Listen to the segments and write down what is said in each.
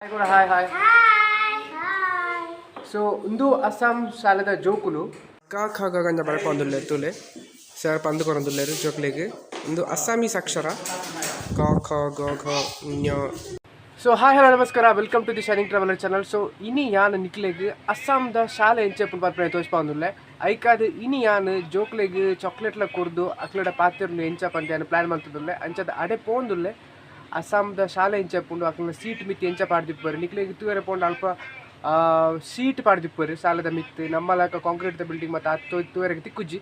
Hi hi. Hi. So ಇಂದು ಅಸ್ಸಾಂ ಶಾಲೆದ ಜೋಕುಲು ಕ ಖ ಗ ಗಂಜ ಬರಪೊಂದುಲ್ಲೆರ್ ತೂಲೆ ಸರ್ ಪಂದ್ ಕೊರೊಂದುಲ್ಲೆರ್ ಜೋಕ್ಲೆಗ್ ಉಂದು ಅಸ್ಸಾಮೀಸ್ ಅಕ್ಷರ ಕ ಖ ಗ ಘ ಞ. ಸೊ ಹಾಯ್, ಹಲೋ, ನಮಸ್ಕಾರ. Welcome to the Shining Traveller channel. So ಇನಿ ಯಾನ್ ನಿಕ್ಲೆಗ್ ಅಸ್ಸಾಂದ ಶಾಲೆ ಎಂಚ ಪನ್ಪುನ ತೋಜ್ಪಾವೊಂದುಲ್ಲೆ. ಐಕಾದ್ ಇನಿ ಯಾನ್ ಜೋಕ್ಲೆಗ್ ಚಾಕ್ಲೇಟ್ಲ ಕೊರ್ದು ಅಕ್ಲೆಡ ಪಾತೆರ್ನು ಎಂಚ ಪಂದ್ ಯಾನ್ ಪ್ಲಾನ್ ಮಲ್ತೊಂದುಲ್ಲೆ. ಅಂಚಾದ್ ಅಡೆ ಪೋವೊಂದುಲ್ಲೆ. ಅಸ್ಸಾಂದ ಶಾಲೆ ಎಂಚ ಉಪ್ಪುಂಡು, ಅಕ್ಲೆನ ಸೀಟ್ ಮಿತ್ತ್ ಎಂಚ ಪಾಡ್ದಿಪ್ಪುವೆರ್, ನಿಕ್ಲೆಗ್ ತೂವೆರೆ ಪೋಂಡ ಅಲ್ಪ ಶೀಟ್ ಪಾಡ್ದಿಪ್ಪುವೆರ್ ಶಾಲೆದ ಮಿತ್ತ್. ನಮ್ಮಲಕ ಕಾಂಕ್ರೀಟ್ ದ ಬಿಲ್ಡಿಂಗ್ ಮತ್ತ ಅತ್ ತೂವೆರೆಗ್ ತಿಕ್ಕುಜಿ.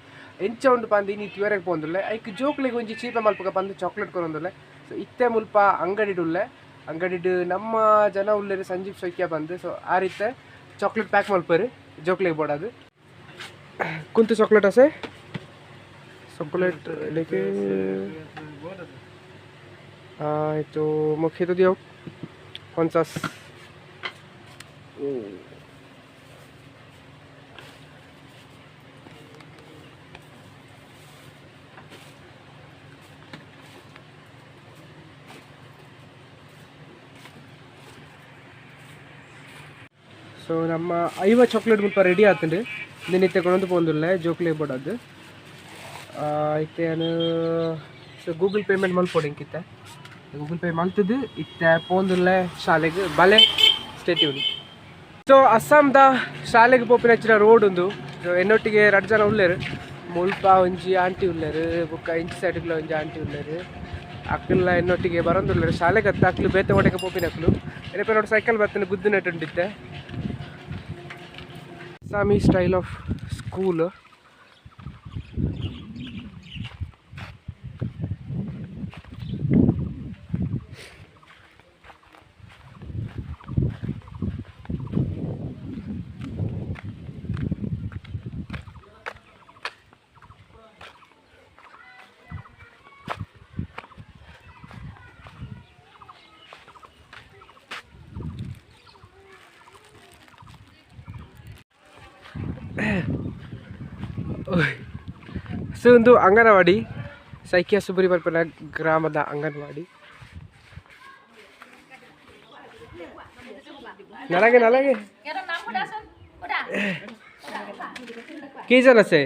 ಎಂಚ ಉಂಡು ಪಂದ್ ಇನಿ ತೂವೆರೆಗ್ ಪೋವೊಂದುಲ್ಲೆ. ಐಕ್ ಜೋಕ್ಲೆಗ್ ಒಂಜಿ ಚೀಪ ಮಲ್ಪುಗ ಪಂದ್ ಚಾಕ್ಲೇಟ್ ಕೊರೊಂದುಲ್ಲೆ. ಸೊ ಇತ್ತೆ ಮುಲ್ಪ ಅಂಗಡಿಡ್ ಉಲ್ಲೆ. ಅಂಗಡಿಡ್ ನಮ್ಮ ಜನ ಉಲ್ಲೆರ್, ಸಂಜೀವ್ ಸೈಕ್ಯ ಪಂದ್. ಸೊ ಆ ರೀತಿ ಚಾಕ್ಲೇಟ್ ಪ್ಯಾಕ್ ಮಲ್ಪುವೆರ್ ಜೋಕ್ಲೆಗ್ ಬೋಡಾದ್. কোনটো চকলেট আছে? চকলেট এনেকে এইটো মোক সেইটো দিয়ক 50। ಸೊ ನಮ್ಮ 50 ಚಾಕ್ಲೇಟ್ ಮುಲ್ಪ ರೆಡಿ ಆತುಂಡು. ಇತ್ತೆ ಕೊನೊಂದು ಪೋವೊಂದುಲ್ಲೆ ಜೋಕ್ಲೆಗ್ ಬೋಡಾದ್. ಇತ್ತೆ ಯಾನ್ ಸೊ ಗೂಗಲ್ ಪೇಮೆಂಟ್ ಮಲ್ಪೊಡು ಎಂಕಿತ್ತೆ. ಗೂಗಲ್ ಪೇ ಮಲ್ತುದು ಇತ್ತೆ ಪೋವೊಂದುಲ್ಲೆ ಶಾಲೆಗ್. ಬಲೆ, ಸ್ಟೇ ಟ್ಯೂನ್. ಸೊ ಅಸ್ಸಾಂದ ಶಾಲೆಗ್ ಪೋಪಿನಂಚಿನ ರೋಡ್ ಉಂದು. ಸೊ ಎನ್ನೊಟ್ಟಿಗೆ ರಡ್ಡ್ ಜನ ಉಲ್ಲೆರ್. ಮುಲ್ಪ ಒಂಜಿ ಆಂಟಿ ಉಲ್ಲೆರ್, ಬೊಕ್ಕ ಇಂಚಿ ಸೈಡ್ಗ್ಲ ಒಂಜಿ ಆಂಟಿ ಉಲ್ಲೆರ್. ಅಕುಲ್ಲ ಎನ್ನೊಟ್ಟಿಗೆ ಬರೊಂದುಲ್ಲೆರ್. ಶಾಲೆಗ್ ಅತ್ತ, ಅಕ್ಲು ಬೇತೆ ಒಡೆಗೆ ಪೋಪಿನಕುಲು. ಎನಪೇನೋಡು ಸೈಕಲ್ ಬತ್ತಿನ ಗುದ್ದು ನೆಟ್ಟುಂಡಿತ್ತೆ. Assami style of school. So ಒಂದು ಅಂಗನವಾಡಿ, ಸೈಕ್ಯ ಸುಬ್ರಿ ಪನ್ಪಿನ ಗ್ರಾಮದ ಅಂಗನವಾಡಿ. নালাগে নালাগে। কেইজন আছে?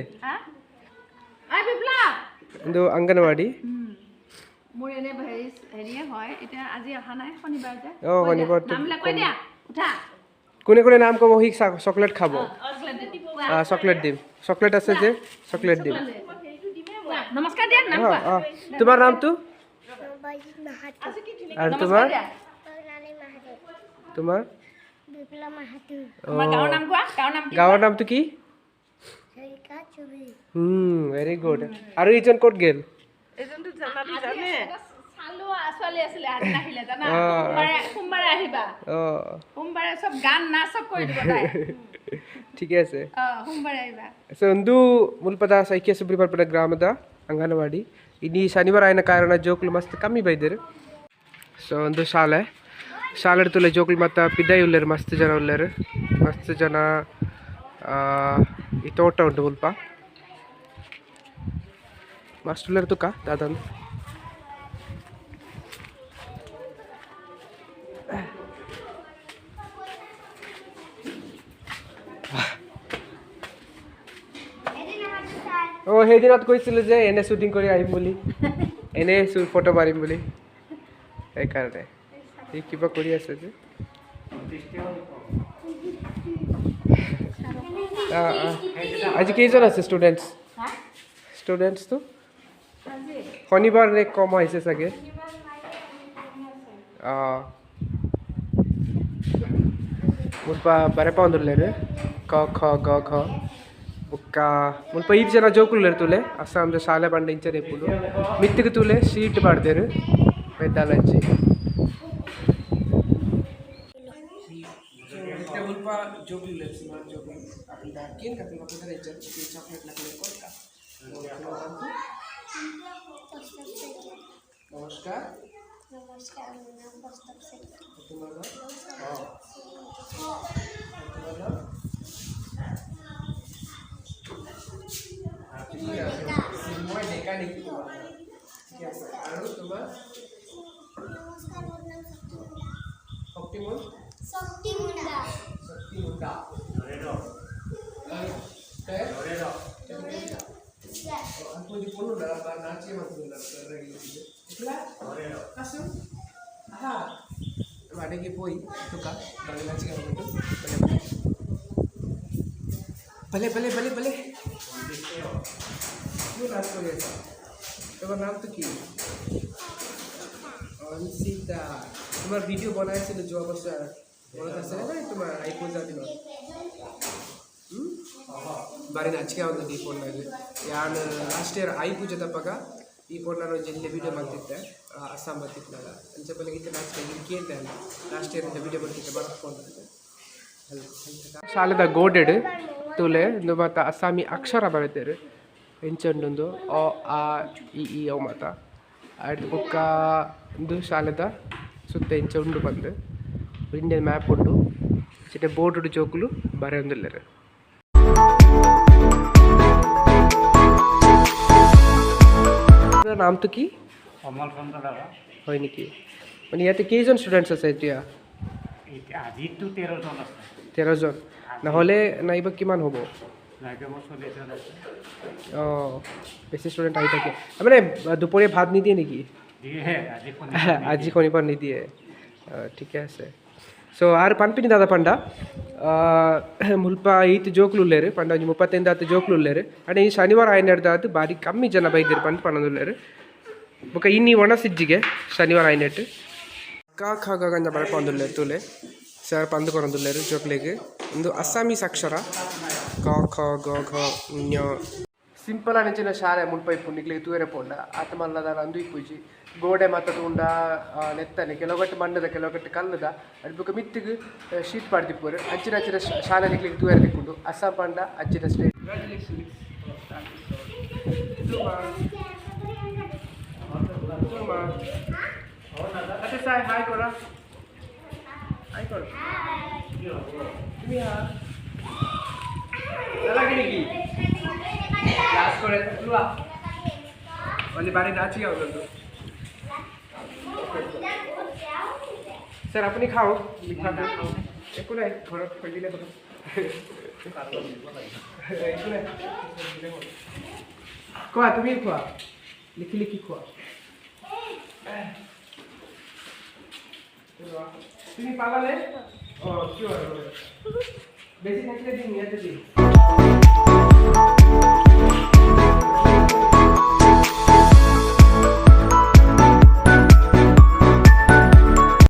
ಒಂದು ಅಂಗನವಾಡಿ. মোৰ এনে হেৰি হেৰিয়ে হয়, এতিয়া আজি অহা নাই, শনিবাৰ যে। অঁ, শনিবাৰটো। নামবিলাক কৈ দিয়া, উঠা। কোনে কোনে নাম ক'ব, সি চকলেট খাব। চকলেট দিম। চকলেট আছে যে, চকলেট দিম। নমস্কাৰ দিয়া, নাম অঁ। কোৱা। অঁ, তোমাৰ নামটো নবজিত মাহাতো। আৰু তোমাৰ? দিয়া। বৰ্ণালী মাহাতো। তোমাৰ? বিপ্লৱ মাহাতো। তোমাৰ গাঁৱৰ নাম কোৱা, গাঁৱৰ নাম কি? গাঁৱৰ নামটো কি? চৰিকা চুবুৰী। Very good. আৰু এইজন ক'ত গ'ল? চালো ছোৱালী আছিলে, আজি নাহিলে জানা। অঁ। সোমবাৰে, সোমবাৰে আহিবা। অঁ। সোমবাৰে চব গান নাচ চব কৰি দিব তাই। ঠিকে আছে। অঁ, সোমবাৰে আহিবা। ಸೊ ಒಂದು ಮುಲ್ಪದ ಸೈಕ್ಯ ಸುಬ್ರಿ ಪನ್ಪಿನ ಗ್ರಾಮದ ಅಂಗನವಾಡಿ. ಇನಿ ಶನಿವಾರ ಆಯಿನ ಕಾರಣ ಜೋಕುಲು ಮಸ್ತ್ ಕಮ್ಮಿ ಬೈದೆರ್. ಸೊ ಒಂದು ಶಾಲೆ. ಶಾಲೆ ತುಲೆ ಜೋಕುಲು ಮತ್ತ ಪಿದಯಿ ಉಲ್ಲೆರ್, ಮಸ್ತ್ ಜನ ಉಲ್ಲೆರ್, ಮಸ್ತ್ ಜನ. ಈ ತೋಟ ಉಂಟು ಮುಲ್ಪ. ಮಸ್ತ್ ಉಲ್ಲೆರ್ ತುಕ ದಾದನ್. অঁ, সেইদিনত কৈছিলোঁ যে এনে শ্বুটিং কৰি আহিম বুলি, এনে ফটো মাৰিম বুলি, সেইকাৰণে। সি কিবা কৰি আছে যে। অঁ অঁ আজি কেইজন আছে ষ্টুডেণ্টছ? ষ্টুডেণ্টছটো শনিবাৰে কম আহিছে চাগে। অঁ, ಮುಲ್ಪ ಬರೆಪಾವೊಂದುಲ್ಲೆರ್ ಕ ಖ ಗ ಘ. ಬೊಕ್ಕ ಮುಲ್ಪ ಈತ್ ಜನ ಜೋಕುಲು ತೂಲೆ. ಅಸ್ಸಾಂದ ಶಾಲೆ ಪಂಡ ಇಂಚನೆ ಇಪ್ಪುಂಡು. ಮಿತ್ತುಗ್ ತೂಲೆ, ಶೀಟ್ ಪಾಡ್ದೆರ್ ಪೆದ್ದಾಲಂಚಿ. ಮುಲ್ಪ ಜೋಕುಲು ಉಲ್ಲೆರ್, ಸುಮಾರು ಜೋಕುಲು. ಅಕಲ್ಡ ಕೇನ್ಕ, ಅಕಲ್ನ ಪುದರ್ ಎಂಚ, ಚಾಕ್ಲೇಟ್ ಅಕಲೆಗ್ ಕೊರ್ಕ. নমস্কাৰ। নমস্কাৰ, মোৰ নাম কৌস্তভ শইকীয়া। তোমাৰ নাম? তোমাৰ নাম? ঠিক আছে। চিন্ময় ডেকা নেকি তোমাৰ নাম? ঠিক আছে। আৰু তোমাৰ? নমস্কাৰ, মোৰ নাম শক্তিমন। শক্তিমন। Shakti Munda. Shakti Munda. ಒಂಜಿ ಪೊಣ್ಣು ನಾಚಿಕೆ ಮಾಡ್ತಿಲ್ಲ. ಕಸು ಹಾ ಅಡೆಗೆ ಪೋಯಿ ತುಕ ಬಾರಿ ನಾಚಿಕೆ ಮಾಡ್ಬಿಟ್ಟು. ಭಲೆ ಭಲೆ ಭಲೆ ಭಲೆ ಭಲೆ. কি নাচ করে? তোমার নাম তো কি? অনসিতা। তোমাৰ ভিডিঅ' বনাইছিলোঁ যোৱা বছৰ, মনত আছে নাই তোমাৰ? আই পূজা দিনত ಬಾರಿ ನಾಚಿಕೆ ಆವೊಂದುಂಡು ಈ ಪೊಣ್ಣಗ್. ಯಾನ್ ಲಾಸ್ಟ್ ಇಯರ್ I ಪೂಜೆ ತಪ್ಪಗ ಈ ಪೊಣ್ಣನ ಒಂಜಿ ಎಲ್ಯ ವೀಡಿಯೋ ಮಲ್ತಿತ್ತೆ, ಅಸ್ಸಾಂ ಬತ್ತಿತ್ನಾಗ. ಅಂಚ ಪೊಲೆಗ್ ಇತ್ತೆ ನಾಚಿಕೆ ಇರ್ ಕೇಂದೆ ಅಲ್ಲ, ಲಾಸ್ಟ್ ಇಯರ್ ಇಂದ ವೀಡಿಯೋ ಮಲ್ತಿತ್ತೆ ಮರತ್ಪೋಂಡು. ಶಾಲೆದ ಗೋಡೆಡ್ ತೂಲೆ, ಇಂದು ಮಾತ ಅಸ್ಸಾಮಿ ಅಕ್ಷರ ಬರೆತೆರ್. ಎಂಚ ಉಂಡುಂದು ಅ, ಆ, ಇ, ಈ ಅವು ಮಾತ. ಅಯ್ಟ್ ಬೊಕ್ಕ ಇಂದು ಶಾಲೆದ ಸುತ್ತ ಇಂಚ ಉಂಡು ಪಂದ್ ಇಂಡಿಯನ್ ಮ್ಯಾಪ್ ಉಂಡು. ಅಂಚನೆ ಬೋರ್ಡ್ ಜೋಕುಲು ಬರೆಯೊಂದುಲ್ಲೆರ್. আপোনাৰ নামটো কি? কমল চন্দ্ৰ দাদা। হয় নেকি? মানে ইয়াতে কেইজন ষ্টুডেণ্টছ আছে এতিয়া? এতিয়া আজিতো 13জন আছে। 13জন, নহ'লে নাইবা কিমান হ'ব? নাইবা 40জন আছে। অঁ, বেছি ষ্টুডেণ্ট আহি থাকে। মানে দুপৰীয়া ভাত নিদিয়ে নেকি? দিয়ে, আজি। আজি শনিবাৰ নিদিয়ে। অঁ, ঠিকে আছে। ಸೊ ಆರ್ ಪನ್ಪಿನಿ ದಾದ ಪಂಡ, ಮುಲ್ಪ ಈತ್ ಜೋಕುಲು ಉಲ್ಲೆರ್ ಪಂಡ ಒಂಜಿ 35 ಆತ್ ಜೋಕುಲು ಉಲ್ಲೆರ್. ಅಂಡ ಈ ಶನಿವಾರ ಆಯಿನೆಡ್ದಾದ್ ಬಾರಿ ಕಮ್ಮಿ ಜನ ಬೈದೆರ್ ಪಂದ್ ಪನೊಂದುಲ್ಲೆರ್. ಬೊಕ ಇನ್ನಿ ಒಣಸಿಜ್ಜಿಗೆ ಶನಿವಾರ ಆಯಿನೆಟ್. ಕ ಖ ಗ ಗಂಜ ಬರ್ಪೊಂದುಲ್ಲೆರ್ ತೂಲೆ. ಸರ್ ಪಂದ್ ಕೊರೊಂದುಲ್ಲೆರ್ ಜೋಕ್ಲೆಗ್. ಉಂದು ಅಸ್ಸಾಮೀಸ್ ಅಕ್ಷರ, ಕ ಖ ಗ ಘ ಞ. ಸಿಂಪಲ್ ಆನಿಂಚಿನ ಶಾಲೆ ಮುಲ್ಪ ಇಪ್ಪುಂಡು ನಿಕ್ಲೆಗ್ ತೂಯೆರೆ ಪೋಂಡ. ಆತ್ ಮಲ್ಲ ದಾಲ ಅಂದು ಇಪ್ಪುಜಿ. ಗೋಡೆ ಮಾತ ತೂಂಡ ನೆತ್ತನೆ ಕೆಲವು ಮಣ್ಣುದ, ಕೆಲವು ಕಲ್ಲುದ. ಅಡ್ ಬೊಕ ಮಿತ್ತುಗ್ ಶೀಟ್ ಪಾಡ್ದಿಪ್ಪುವೆರ್. ಅಂಚಿನ ಅಂಚಿನ ಶಾಲೆ ನಿಕ್ಲೆಗ್ ತೂಯೆರೆ ತಿಕ್ಕುಂಡು. ಅಸ್ಸಾಂ ಪಂಡ ಅಂಚಿನ ಸ್ಟೇಟ್. ಕಂಗ್ರಾಚುಲೇಷನ್ಸ್. আচ্ছা সাই হাই কৰা, হাই করো তুমি। হা নালাগে নেকি? ক্লাস করে লোৱা। মানে বাৰী নাচি কিন্তু। স্যাৰ, আপুনি খাওক লিখাটো। একো নাই, ঘৰত থৈ দিলে হ'ল। একো নাই, খোৱা, তুমি খোৱা, লিখি লিখি খোৱা। তুমি পালালে। অঁ, কিয়? বেছি থাকিলে দিম, ইয়াতে দিম।